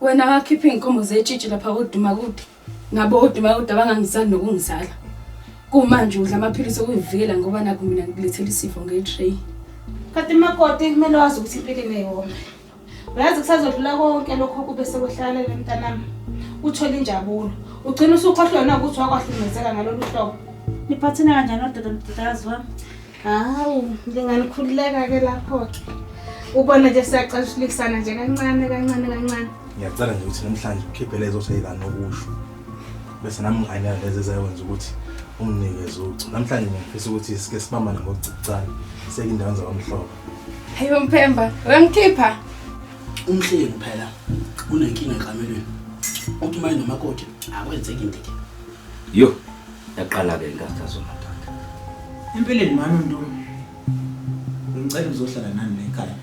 Wena wakhipha iy'nkomo zetshitshi lapha koDumakude. Nabo oDumakude abangangizali nokungizala. Kumanje udla amaphilisi okuyivikela ngoba nakhu mina ngikulethela isifo nge-tray. Kanti makoti kumele wazi ukuthi impilo ineyome. Uyazi kusazodlula konke lokho kube sekuhlalele mntanami. Uthole injabulo. Ugcina usukhohlwa na ukuthi wakwahlukumezeka ngalolu hlobo. Niphathene kanjani odada nodadakazi wami? Hawu, nginganikhululeka ke lapho-ke. Ubona nje siyacashulisana nje kancane kancane kancane. Ngiyacela nje ukuthi namhlanje ukhiphe lezo seyikanokusho. Bese nami ngayinela lezi ezayokwenza ukuthi unginikeze ucu. Namhlanje ngifisa ukuthi sike sibambane ngokucicana. Seke indawo zakwamhlophe. Hayi Mphemba, uyangikhipha? Umhlengi phela unenkinga ekamelweni. Uthi uma enomakoti akwenzeki ndiki. Yo, yaqala ke inkathazo madoda. Empeleni mami Ntumi. Ngicela uzohlala nani la ekhaya.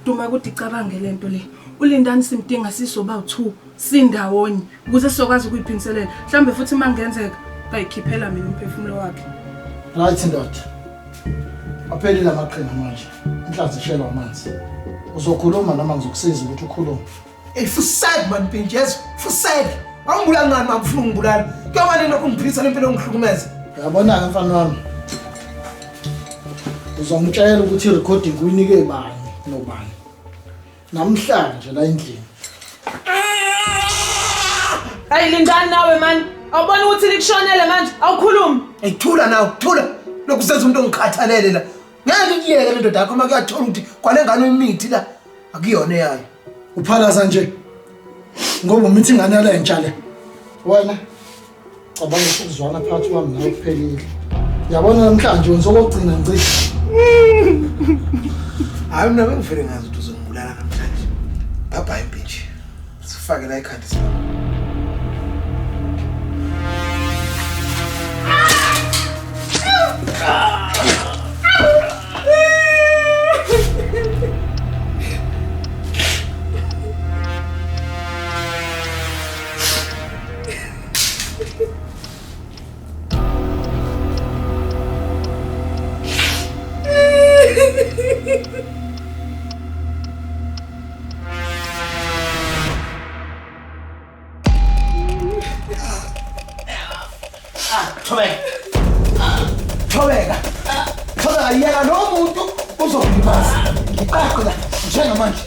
Duma ukuthi icabange lento le. Ulindani simdinga sisoba u2 sindawonye ukuze sizokwazi ukuyiphindiselela. Mhlambe futhi mangenzeka bayikhiphela mina umphefumulo wakhe. Right ndoda. Aphelile amaqhinga manje. Inhlanzi ishelwa amanzi. Uzokhuluma noma ngizokusiza ukuthi ukhulume. Ey fuseg man Mpintshi yezo fuseg. Awungibulali ngani uma ufuna ungibulala? Kuyoba nini lokhu ungiphilisa lempilo ongihlukumeza? Uyabona-ke mfana wami. Uzongitshela ukuthi i-recording uyinike bani nobani. Namhlanje la endlini. Hayi lindani nawe mani. Awuboni ukuthi likushonele manje? Awukhulumi. Ey thula nawe thula. Lokhu senza umuntu ongikhathalele la. Ngeke ikuyeke le ndoda yakho uma kuyathola ukuthi kwale ngane uyimithi la. Akuyona eyayo. Uphalaza nje. Ngoba umithi ingane yale ntsha le. Wena cabanga ukuzwana phakathi kwami nawe kuphelile. Yabona namhlanje wenza okugcina ngicishe. Hayi mina bengivele ngazi ukuthi uzongibulala namhlanje. Bye bye Mpintshi. Sifake la ekhanda isibhamu. Thobeka. Thobeka. Thobeka yeka lo muntu uzokulimaza. Ngiqaqe la njengamanje.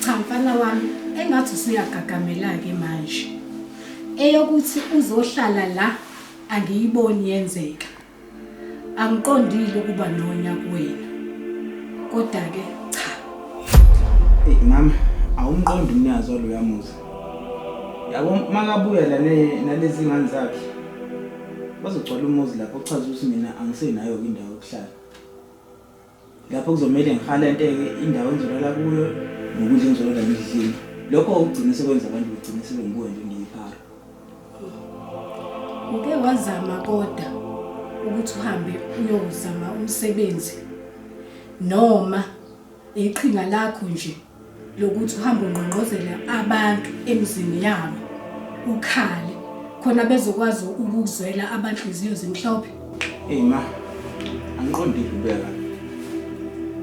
Cha mfana wami engathi usuyagagamela-ke manje. Eyokuthi uzohlala la angiyiboni yenzeka. Angiqondile ukuba nonya kuwena. Kodwa-ke cha. Ey mama, awumqondi umnikazi waloya muzi. Yabo makabuya la nalezi ngane zakhe. Bazogcwala umuzi lapho kuchaza ukuthi mina angisenayo indawo yokuhlala. Lapho kuzomele ngihalente-ke indawo engizolala kuyo nokudla engizolala ngidlile. Lokho okugcine sekwenza abantu begcine sebengibuka nje ngiyiphara. Uke wazama kodwa ukuthi uhambe uyozama umsebenzi noma iqhinga lakho nje lokuthi uhambe ungqongqozela abantu emzini yabo ukhale khona bezokwazi ukukuzwela abanhliziyo zimhlophe. Hey ma, angiqondile ukubeka kabi.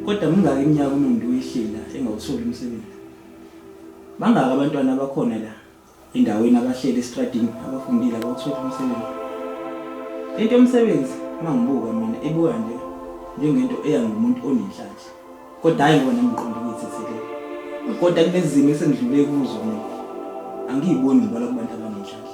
Kodwa mingaki iminyaka uNondu uyihlila engawutholi umsebenzi? Bangaki abantwana abakhona la endaweni abahleli estradini abafundile abawutholi umsebenzi? Into yomsebenzi uma ngibuka mina ibuka nje njengento eya ngomuntu onenhlanhla. Kodwa hhayi ngoba nami ngiqonde ukuyithethelela. Kodwa kulezi zimo esengidlule kuzo mina angiyiboni ngibalwa kubantu abanenhlanhla.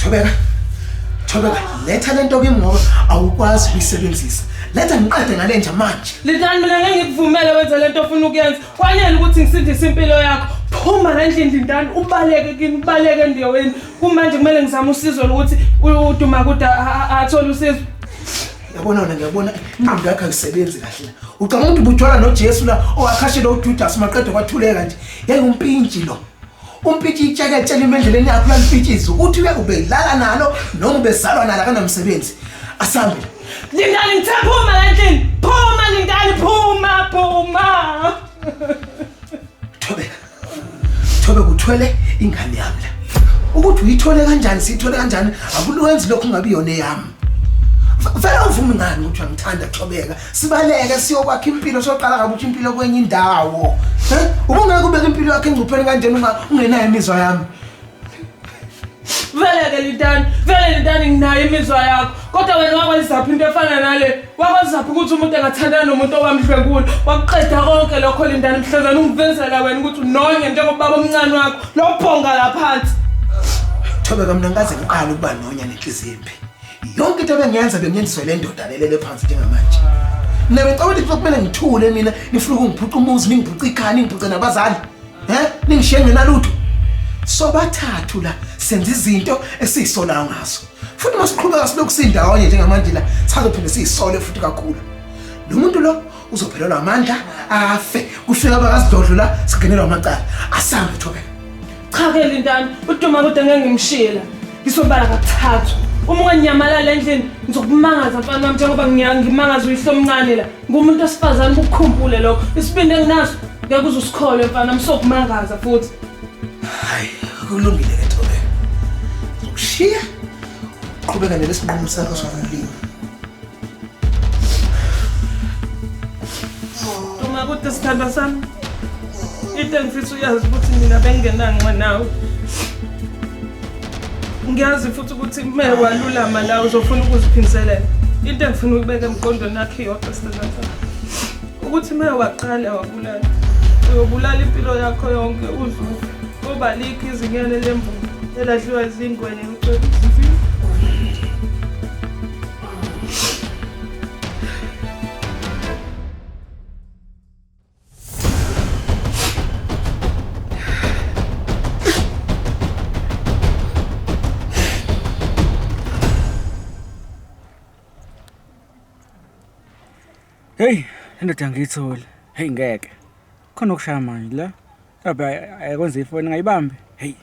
Thobeka. Thobeka, letha lento kimi ngoba awukwazi ukuyisebenzisa. Letha ngiqede ngale nja manje. Lindani mina ngeke ngikuvumele wenze lento ofuna ukuyenza. Kwanele ukuthi ngisindise impilo yakho. Phuma la endlini Lindani, ubaleke kini, ubaleke endaweni. Kumanje kumele ngizame usizo lokuthi uDumakude athole usizo. Yabona wena ngiyabona ingqondo yakho ayisebenzi kahle la. Ucabanga ukuthi ubujwala noJesu la owakhashela uJudas maqede kwathuleka nje. Yayiwumpintshi lo. Umpintshi itsheketshe lime endleleni yakho uyalipintshiza ukuthi uye ubelala nalo noma ubezalwa nalo akanamsebenzi. Asambe. Lindani ngithe phuma la endlini. Phuma Lindani phuma phuma. Thobeka. Thobeka uthwele ingane yami la. Ukuthi uyithole kanjani siyithole kanjani akulwenzi lokho kungabi yona eyami. Vele uvumi ngani ukuthi uyangithanda Thobeka. Sibaleke siyokwakha impilo soqala kabusha impilo kwenye indawo. Eh? Ubungeke ubeke impilo yakho engcupheni kanjena unga ungenayo imizwa yami. Vele ke Lindani, vele Lindani nginayo imizwa yakho. Kodwa wena wakwenzaphi into efana nale? Wakwenzaphi ukuthi umuntu engathandana nomuntu owamdlwengula? Wakuqeda konke lokho Lindani mhlazane ungivezela wena ukuthi unonye njengobaba omncane wakho. Lobhonga la phansi. Thobeka mina ngikaze ngiqale ukuba nonya nenhliziyo embi. Yonke into ebengiyenza bengiyenziswa le ndoda lelele phansi njengamanje. Mina bengicabanga ukuthi kumele ngithule mina nifuna ukungiphuca umuzi, ningiphuce ikhaya, ningiphuce nabazali. Eh? Ningishiye ngenalutho. Sobathathu la senza izinto esiyisolayo ngazo. Futhi masiqhubeka silokhu sindawonye njengamanje la sazophinde siyisole futhi kakhulu. Lo muntu lo uzophelelwa amandla afe kufika abakasidodlo la singenelwa amacala. Asambe Thobeka. Cha ke Lindani, uDuma kude ngeke ngimshiye la. Ngisobala kathathu. Uma unganyamalala endlini ngizokumangaza mfana wami njengoba ngimangaza uyihlo omncane la. Ngumuntu wesifazane ukukhumbule lokho. Isibindi enginaso ngeke uze usikholwe mfana wami sokumangaza futhi. Hayi, kulungile ke Thobeka. Ngizokushiya uqhubeka nelesinqumo sakho sokulima. Duma kude sithandwa sami. Into engifisa uyazi ukuthi mina bengingenanxa nawe. Ngiyazi futhi ukuthi me walulama la uzofuna ukuziphindiselela. Into engifuna ukubeka emqondweni yakho iyodwa sithandwa sami. Ukuthi me waqala wabulala. Uyobulala impilo yakho yonke uzufe. Ngoba likho izinyane lembuzi eladliwa izingwenya emcwebeni. Hey, indoda ngiyithole. Hey ngeke. Khona okushaya manje la. Lapha ayakwenza ifoni ngayibambi. Hey.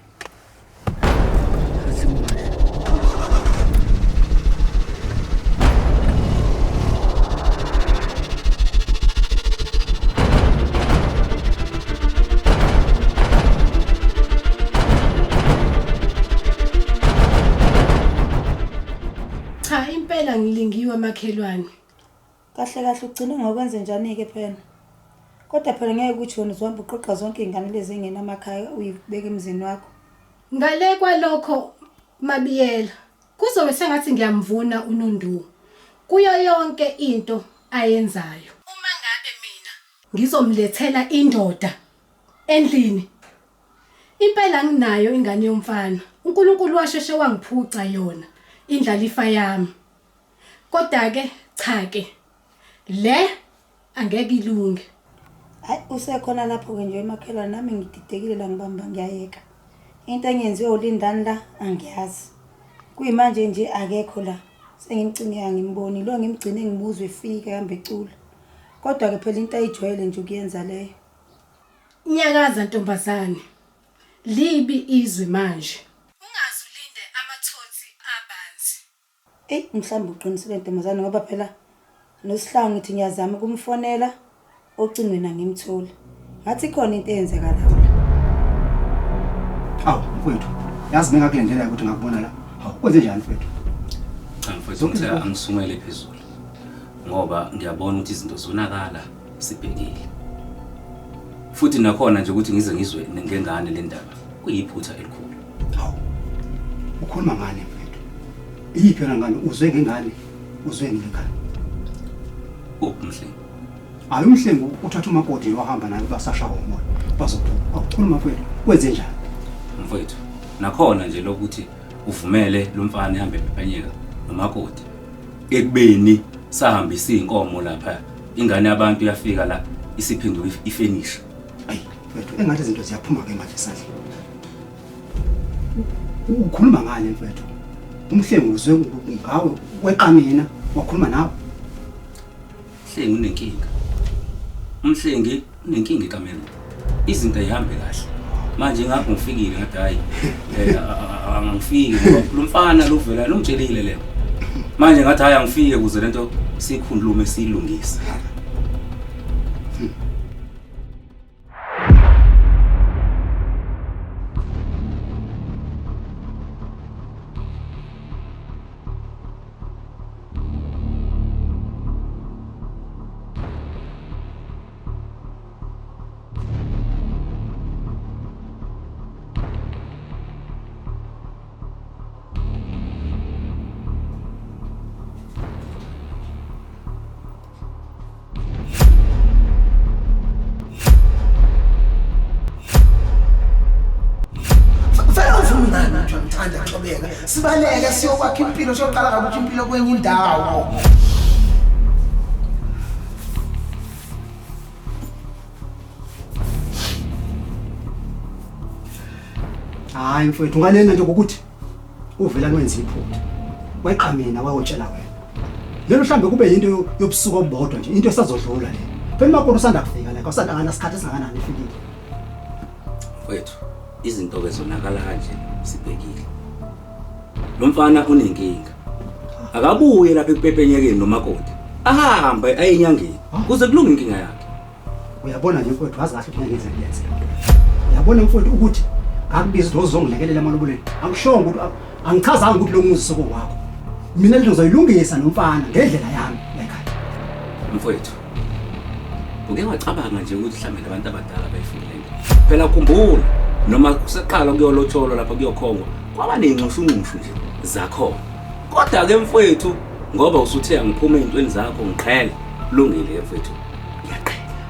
Cha impela ngilingiwe makhelwane. Kahle kahle ugcine ngokwenze njani-ke phela? Kodwa phela ngeke ukuthi wena uzohamba uqoqa zonke iy'ngane lezi ey'ngenamakhaya uyibeke emzini wakho. Ngale kwalokho Mabiyela, kuzobe sengathi ngiyamvuna uNondu kuyo yonke into ayenzayo. Uma ngabe mina ngizomlethela indoda endlini, impela nginayo ingane yomfana. UNkulunkulu washeshe wangiphuca yona indlalifa yami. Kodwa-ke cha-ke le angeke ilunge. Hayi usekhona lapho-ke nje emakhelwane nami ngididekile la ngibamba ngiyayeka. Into engenziwe uLindani la angiyazi. Kuyimanje nje akekho la. Sengimcinge angimboni lo ngimgcine ngimuzwe efika ehamba ecula. Kodwa-ke phela into ayijwayele nje ukuyenza leyo. Nyakaza ntombazane. Libi izwe manje. Ungaze ulinde amathonsi abanzi. Eyi mhlawumbe uqinisile ntombazane ngoba phela noSihlangu ngithi ngiyazama ukumfonela Ocingweni angimtholi. Ngathi khona into eyenzeka lapho la. Awu mfowethu, yazi bengakulindela ukuthi ngakubona la. Hawu kwenze njani mfowethu? Cha mfowethu ngithe angisumele phezulu ngoba ngiyabona ukuthi izinto zonakala sibhekile. Futhi nakhona nje ukuthi ngize ngizwe ngengane le ndaba kuyiphutha elikhulu. Hawu. Ukhuluma ngani mfowethu? Iyiphi yona ngane? Uzwe ngengane? Uzwe ngengane? Uphi Mhlengi? Hayi uMhlengi uthatha umakoti wahamba naye basashawa umoya. Bazophuma. Awukhuluma mfowethu, kwenze njani? Mfowethu, nakhona nje lokuthi uvumele lo mfana ehambe ephephenyeka nomakoti ekubeni sahambisa iy'nkomo lapha ingane yabantu yafika la isiphenduka ifenisha. Ayi mfowethu, engathi izinto ziyaphuma ke manje esandleni. Ukhuluma ngani mfowethu? Umhlengi uzwe ngawe weqa mina wakhuluma nawe. Mhlengi unenkinga. Umhlengi unenkinga ekamereni. Izinto ayihambi kahle. Manje ngakho ngifikile ngathi hayi angifiki ngoba lo mfana lo vela longitshelile lento. Manje ngathi hayi angifike kuze lento sikhulume siyilungise. Vele ufuna ngani ukuthi uyamthanda Thobeka. Sibaleke siyokwakha impilo siyoqala kabutsha impilo kwenye indawo. Hayi mfowethu ngalena nje ngokuthi uVelani wenza iphutha. Weqa mina wayotshela wena. Lelo mhlambe kube yinto yobusuku obodwa nje, into esazodlula le. Phela umakoti usanda kufika la, usanda ngana sikhathi esingakanani efikile. Mfowethu, izinto ke zonakala kanje sibhekile. Lo mfana unenkinga. Akabuye lapha ekupepenyekeni nomakoti. Ahambe aye enyangeni kuze kulunge inkinga yakhe. Uyabona nje mfowethu wazi kahle ukuthi ngeke ngize ngiyenze le nto. Uyabona mfowethu ukuthi ngakubiza ukuthi uzongilekelela emaloboleni. Angishongo ukuthi angichazanga ukuthi lo muzi sekuwakho. Mina lento ngizoyilungisa nomfana ngendlela yami la ekhaya. Mfowethu, uke wacabanga nje ukuthi mhlawumbe labantu abadala bayifuni le nto. Phela khumbula noma kuseqala kuyolotsholwa lapha kuyokhongwa kwaba ney'nxushunxushu nje zakhona. Kodwa-ke mfowethu ngoba usuthe angiphume ey'ntweni zakho ngiqhele, kulungile-ke mfowethu.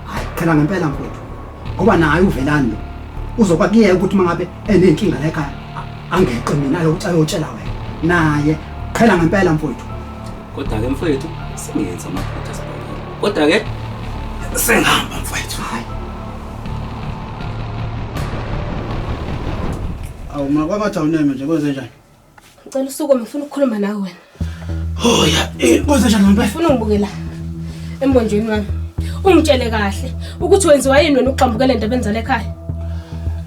Hayi qhela ngempela mfowethu. Ngoba naye uVelani lo uzoba kuyeka ukuthi mangabe enenkinga la ekhaya angeqe mina ayotshela wena. Naye qhela ngempela mfowethu. Kodwa-ke mfowethu singenzi amaphutha sibhekile. Kodwa-ke sengihamba mfowethu. Hayi. Awu ma kwakathi awuneme nje kwenze njani? Ngicela usukume ngifuna ukukhuluma nawe wena. Oh ya, kwenze njani ngempela? Ngifuna ungibuke la embonjeni wami. Ungitshele kahle ukuthi wenziwa yini wena uqhambukele endabeni zale ekhaya.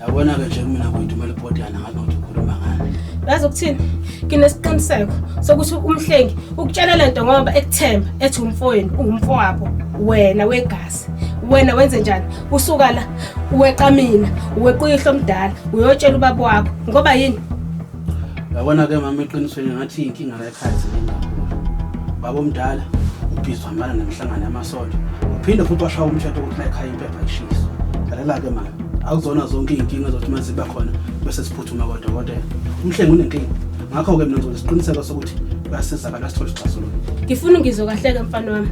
Yabona ke nje kumina kuyidumela ibhodana ngathi nokuthi ukhuluma ngani. Yazi ukuthini? Nginesiqiniseko sokuthi umhlengi ukutshela lento ngoba ekuthemba ethi umfowenu ungumfowabo wena wegazi. Wena wenze njani? Usuka la uweqa mina, uweqa uyihlo omdala, uyotshela ubaba wakho ngoba yini? Yabona ke mama eqinisweni ngathi inkinga la ekhaya ziningi kakhulu. Baba omdala ubhizi uhambana nemihlangano yamasonto. Uphinde futhi washaya umthetho ukuthi la ekhaya impepha ishiswe. Lalela ke mama, akuzona zonke iy'nkinga ezothi uma ziba khona bese siphuthuma kodokotela. Umhlengi unenkinga. Ngakho-ke mina ngizobe isiqiniseko sokuthi uyasizakala sithole isixazululo. Ngifuna ungizwe kahle-ke mfana wami.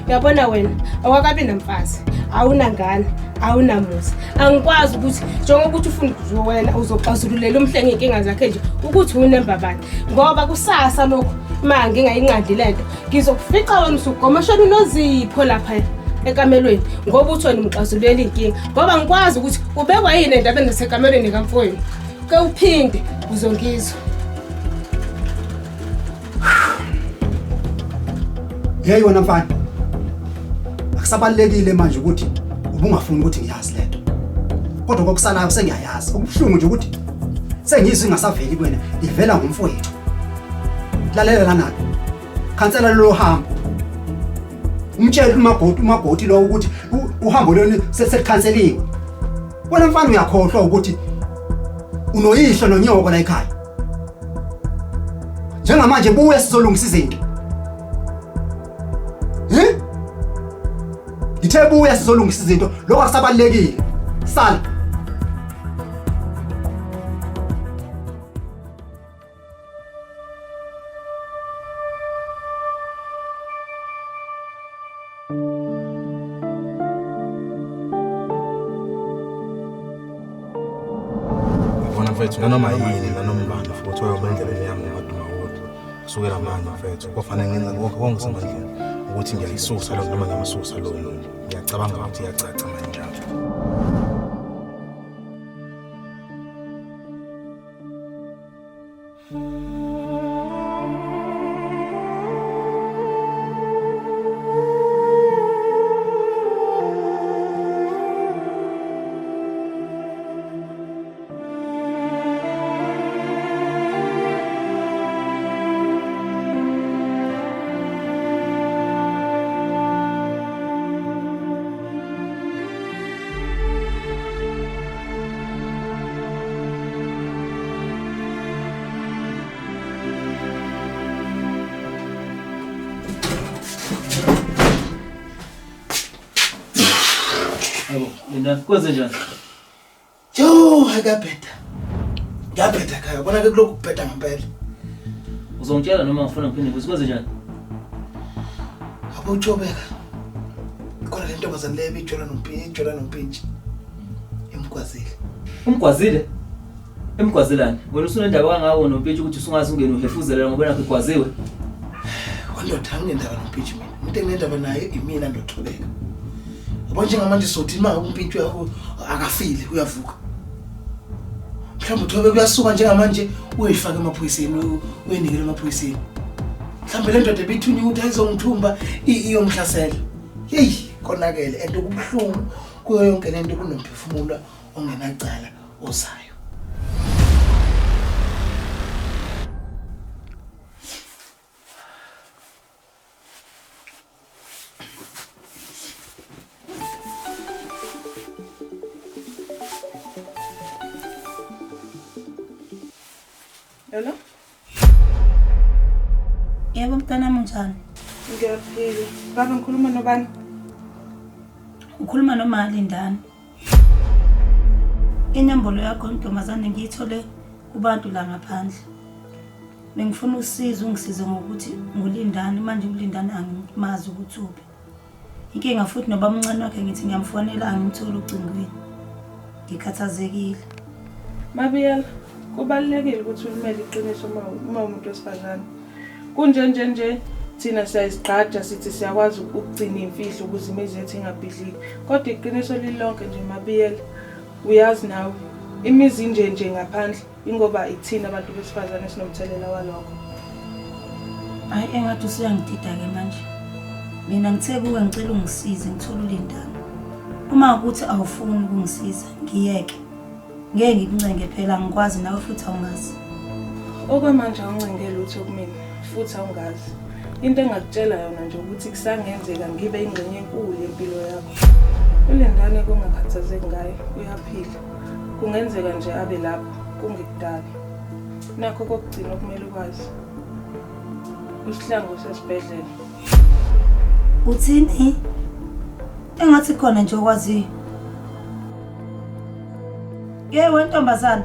Uyabona wena awakabi namfazi, awunangane, awunamuzi. Angikwazi ukuthi njengoba uthi ufuna wena uzoxazululela umhlengi iy'nkinga zakhe nje ukuthi unemba bani. Ngoba kusasa lokhu uma ngingayinqandi le nto ngizokufica wena usugomoshela unozipho lapha ekamelweni ngoba uthi wena umxazululela iy'nkinga ngoba ngikwazi ukuthi ubekwa yini endabeni zasekamelweni kamfowenu. Ke uphinde uzongizwa. Hey wena mfana. Akusabalekile manje ukuthi ubungafuni ukuthi ngiyazi lento. Kodwa kokusalayo sengiyayazi. Okubuhlungu nje ukuthi sengizwe ingasaveli kuwena ivela ngomfowethu. Lalela lana. Khansela lolo hambo. Umtshele uMagoti uMagoti lo ukuthi uhambo lolu selikhanseliwe. Wena mfana uyakhohlwa ukuthi unoyihlo nonyoko la ekhaya. Njengamanje buya sizolungisa izinto. He? Ngithe buya sizolungisa izinto, lokho akusabalekile. Sala. Yabona mfethu nanoma yini nanoma ubani futhi oyoba endleleni yami ngemaduma wodwa kusukela manje mfethu kofanele ngenza konke konke osemandleni ukuthi ngiyayisusa lo noma ngiyamsusa loyo muntu ngiyacabanga ukuthi iyacaca manje njalo. Yabo, Linda, kwenze njani? Yo, hayi kuyabheda. Kuyabheda khaya, bona ke kulokhu kubheda ngempela. Uzongitshela noma ngifuna ngiphinde ngibuze kwenze njani? Abo uthobeka. Khona le ntombazane le ebijola nompintshi, ijola nompintshi. Imgwazile. Umgwazile? Emgwazelani? Wena usunendaba kangako nompintshi ukuthi usungaze ungene uhefuzelela ngoba nakho igwaziwe. Wandoda anginendaba nompintshi mina. Umuntu enginendaba naye imina ndothobeka. Yabo njengamanje sothi uma umpintshi akafile uyavuka. Mhlawumbe uthobeka uyasuka njengamanje uyoyifaka emaphoyiseni uyoyinikela emaphoyiseni. Mhlawumbe le ndoda ebithunywa ukuthi ayizongithumba iyomhlasela. Yeyi konakele and kubuhlungu kuyo yonke lento kunomphefumulo ongenacala ozayo. Hello? Yebo mntanami unjani? Ngiyaphila. Baba ngikhuluma nobani? Ukhuluma noma Lindani. Inombolo yakho ntombazane ngiyithole kubantu la ngaphandle. Bengifuna usizo ungisize ngokuthi ngulindani manje ulindani angimazi ukuthi uphi. Inkinga futhi nobamncane wakhe ngithi ngiyamfonela angimtholi ocingweni. Ngikhathazekile. Mabiyela, kubalulekile ukuthi ulimele iqiniso uma uma umuntu wesifazane. Kunje nje nje thina siyayizigqaja sithi siyakwazi ukugcina imfihlo ukuze imizi yethu ingabhidliki. Kodwa iqiniso lilonke nje Mabiyela, uyazi nawe imizi inje nje ngaphandle ingoba ithina abantu besifazane esinomthelela walokho. Hayi engathi usuyangidida-ke manje. Mina ngithe kuwe ngicela ungisize ngithole ulindana. Uma ukuthi awufuni ukungisiza ngiyeke. Ngeke ngikuncenge phela angikwazi nawe futhi awungazi. Okwamanje awuncenge lutho kumina futhi awungazi. Into engakutshela yona nje ukuthi kusangenzeka ngibe ingxenye enkulu yempilo yakho. Ulindane kungakhathazeki ngaye uyaphila. Kungenzeka nje abe lapho kungekudala. Nakho kokugcina okumele ukwazi. Usihlangu usesibhedlela. Uthini? Engathi khona nje okwaziyo. Ye wentombazana.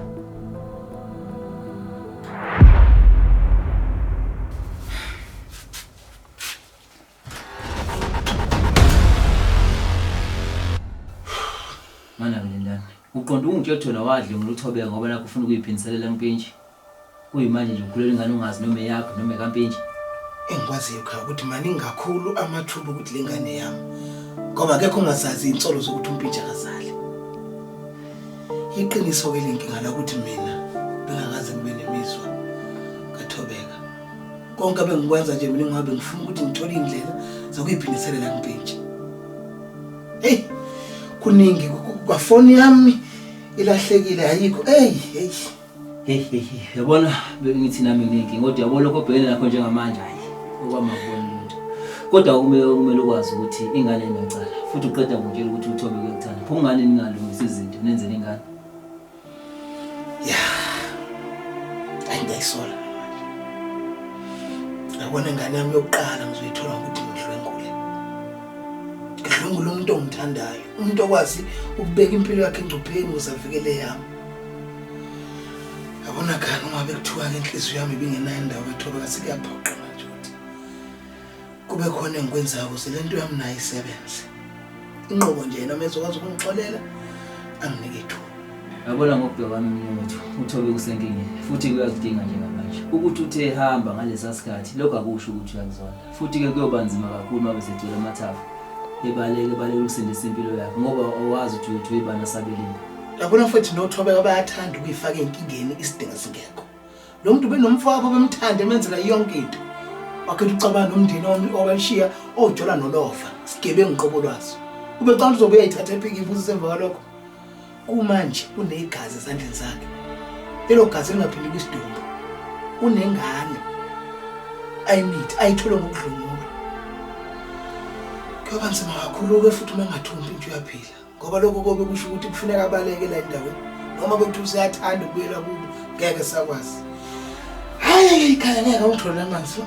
Mana ke lendana. Uqonda ungitshela ukuthi wena wadle ngoluthobeka ngoba nakho ufuna ukuyiphindiselela kumpintshi. Kuyimanje nje ukhulela ingane ungazi noma eyakho noma ekampintshi. Engikwaziyo khaya ukuthi maningi kakhulu amathuba ukuthi le ngane yami ngoba akekho ongazazi iy'nsolo zokuthi umpintshi akazali. Iqiniso-ke le nkinga la ukuthi mina bengakaze ngibe nemizwa kaThobeka. Konke ebengikwenza nje mina ngoba bengifuna ukuthi ngithole iy'ndlela zokuyiphindiselela kumpintshi. Eyi kuningi kwafoni yami ilahlekile ayikho eyi eyi. Hey hey hey yabona bengithi nami nginenkinga kodwa yabo lokho obhekene nakho njengamanje hayi okwami akuboni lutho. Kodwa kumele ukwazi ukuthi ingane inecala futhi uqeda ngokutshela ukuthi uThobeka uyakuthanda. Pho kungani ningalungisi izinto nenzele ingane? Ya. Hayi ngiyayisola manje. Yabona ingane yami yokuqala ngizoyithola ngokuthi ngidlwengule. Ngidlwengule umuntu ongithandayo, umuntu okwazi ukubeka impilo yakhe engcupheni ukuze avikele yami. Yabona khani uma bekuthiwa-ke inhliziyo yami ibingenayo indawo ethobeka sekuyaphoqa manje ukuthi kube khona engikwenzayo ukuze le nto yami nayo isebenze. Inqobo nje yena uma ezokwazi ukungixolela anginike ithuba. Yabona ngokubheka kwami mnewethu, uThobeka usenkingeni futhi kuyakudinga njengamanje. Ukuthi uthe ehamba ngalesa sikhathi, lokho akusho ukuthi uyakuzonda. Futhi-ke kuyoba nzima kakhulu uma besegcwele amathafa, ebaleka ebalekela ukusindisa impilo yakhe ngoba awazi ukuthi uyothi uyibani asabelile. Yabona mfethu noThobeka bayathanda ukuyifaka ey'nkingeni isidingo singekho. Lo muntu benomfowabo bemthanda emenzela yonke into. Wakhetha ukucabana nomndeni owashiya ojola nolova, sigebengu qobo lwaso. Ubecabanga uzobuya ayithathe ephike ibusi emva kwalokho. Kumanje unegazi ezandleni zakhe. Lelo gazi lingaphindi kwisidumbu. Unengane ayimithi ayithole ngokudlwengulwa. Kuyoba nzima kakhulu-ke futhi uma engathumbi nje uyaphila. Ngoba lokho kobe kusho ukuthi kufuneka abaleke la endaweni. Noma bekuthiwa useyathanda ukubuyela kubo, ngeke sakwazi. Hhayi, ikhaya ngeke ungithole amanzi.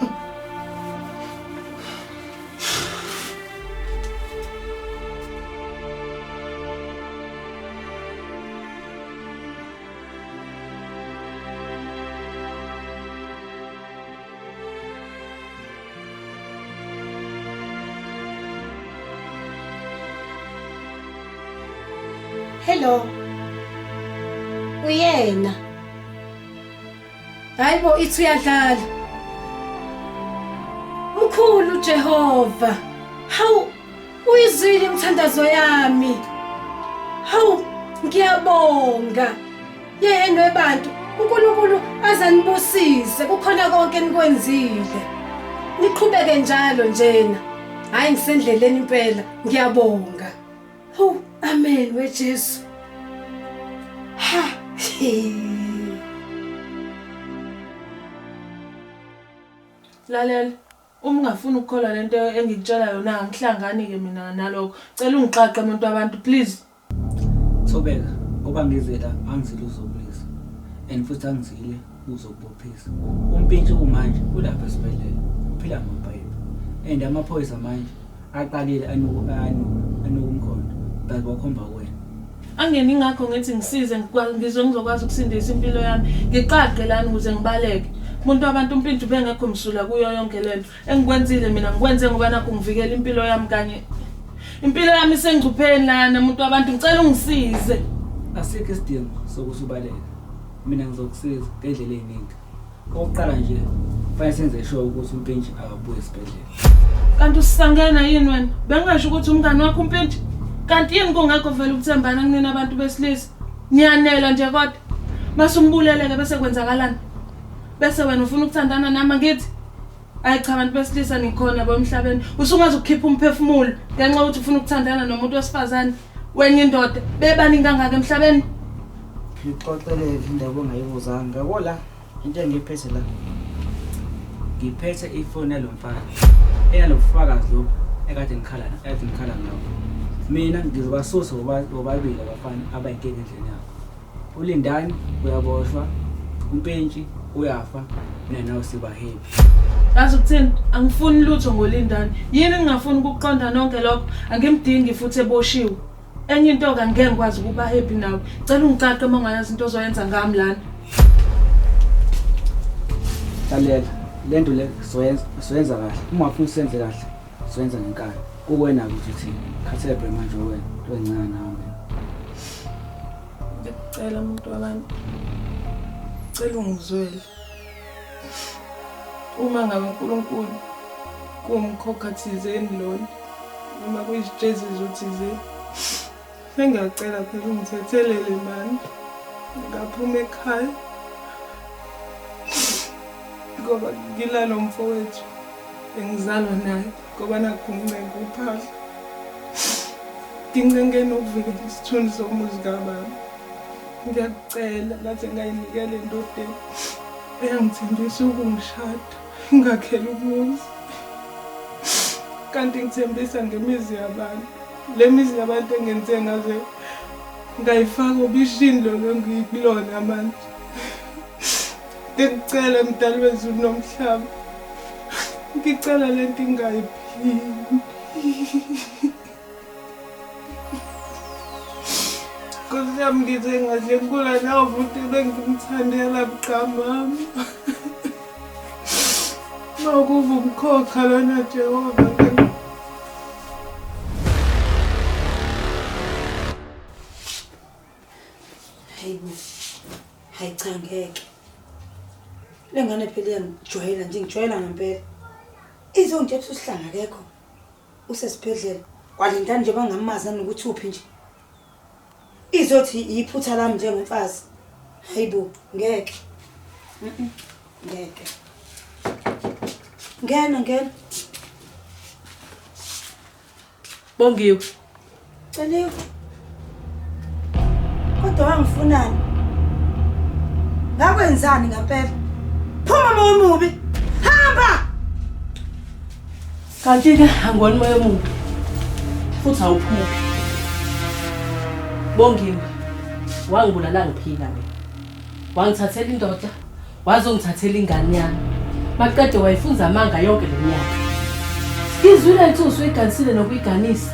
Hello. Uyena. Hayibo ithi uyadlala. Mkhulu Jehova. Hawu uyizwile imithandazo yami. Hawu ngiyabonga. Yeyeni webantu uNkulunkulu azanibusise kukhona konke enikwenzile. Niqhubeke njalo njena. Hayi ngisendleleni impela ngiyabonga. Hawu amen weJesu. Ha. Lalela, uma ungafuni ukukholwa lento engikutshela yona angihlangani-ke mina nalokho. Cela ungiqaqe muntu wabantu please. Thobeka, ngoba ngize la angizile uzokulisa and futhi angizile uzokubophisa. Umpintshi kumanje ulapha esibhedlela uphila ngopayipi and amaphoyisa manje aqalile anuka anuka anuka umkhondo but wakhomba kuwena. Angeni ingakho ngithi ngisize ngizwe ngizokwazi ukusindisa impilo yami. Ngiqaqe lana ukuze ngibaleke. Umuntu wabantu umpintshi ubengekho msulwa kuyo yonke lento. Engikwenzile mina ngikwenze ngoba nakho ngivikela impilo yami kanye impilo yami isengcupheni lana muntu wabantu ngicela ungisize. Asikho isidingo sokuthi ubaleke. Mina ngizokusiza ngendlela eziningi. Okokuqala nje kufanele senze sure ukuthi uMpintshi akabuyi esibhedlela. Kanti usisangena yini wena? Bengingasho ukuthi umngani wakho uMpintshi. Kanti yini kungekho vele ukuthembana kunina abantu besilisa? Niyanela nje kodwa. Mase umbulele-ke bese kwenzakalani? Bese wena ufuna ukuthandana nami angithi? Ayi cha bantu besilisa nikhona bo emhlabeni. Usungaze ukukhipha umphefumulo ngenxa yokuthi ufuna ukuthandana nomuntu wesifazane. Wenye indoda bebaningi kangaka emhlabeni. Ngixoxele indaba ongayibuzanga. Yabo la into engiyiphethe la. Ngiphethe ifoni yalo mfana. Enalobufakazi lobu ekade ngikhala ekade ngikhala ngabo. Mina ngizobasusa bobabili abafana abayinkinga endlini yabo. ULindani uyaboshwa, uMpentshi uyafa, mina nawe siba happy. Yazi ukuthini? Angifuni lutho ngoLindani. Yini ningafuni ukuqonda nonke lokho? Angimdingi futhi eboshiwe. Enye into-ke angeke ngikwazi ukuba happy nawe. Cela ungicace uma ungayazi into ozoyenza ngami lana. Lalela, le nto le soyenza soyenza kahle. Uma ufuna usenze kahle, soyenza ngenkani. Kuwena-ke ukuthi uthini. Khathele bre manje wena, into encane nawe mina. Ngiyacela muntu wabantu. Cela ungizwele. Uma ngabe uNkulunkulu kuwumkhokha thizeni lona noma kuyisijeziso thizeni. Sengiyacela phela ungithethelele mani. Ngaphuma ekhaya. Ngoba ngilalo mfowethu engizalwa naye ngoba nakhu ngincenga uphahla. Ngincenge nokuvikela isithunzi somuzi kababa. Ngiyakucela ngaze ngayinikela endodeni eyangithembisa ukungishada, ingakhela umuzi. Kanti ngithembisa ngemizi yabantu. Le mizi yabantu engenze ngaze ngayifaka obishini lolo engikulona manje. Ngikucela mdali wezulu nomhlaba. Ngicela lento ingayiphindi. Nkosi yami ngize ngadlengula nawe futhi bengimthandela buqamama. Makuba umkhokha lona Jehova. Hayibo. Hayi cha ngeke. Le ngane phela iyangijwayela nje ngijwayela ngempela. Izongitshela ukuthi usihlanga akekho. Usesibhedlela. Kwalindani nje bangamazi nanokuthi uphi nje. Izothi iphutha lami njengomfazi. Hayibo ngeke. Mhm. Ngeke. Ngena ngena. Bongiwe. Celiwe. Kodwa wangifunani? Ngakwenzani ngempela? Phuma moya omubi. Hamba! Kanti ke angiboni moya omubi. Futhi awuphuphi. Bongiwe. Wangibulala ngiphila mina. Wangithathela indoda, wazongithathela ingane yami. Maqede wayifunza amanga yonke le minyaka. Ngizwile ngithi usuyiganisile nokuyiganisa.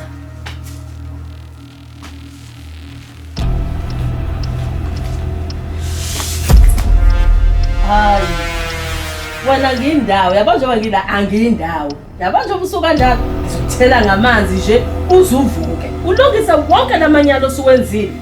Hayi. Wena ngiyindawo, yabo njengoba ngila angiyindawo. Yabo njengoba usuka kanjalo, ngizokuthela ngamanzi nje uze uvuke. Ulungise wonke lamanyala osuwenzile.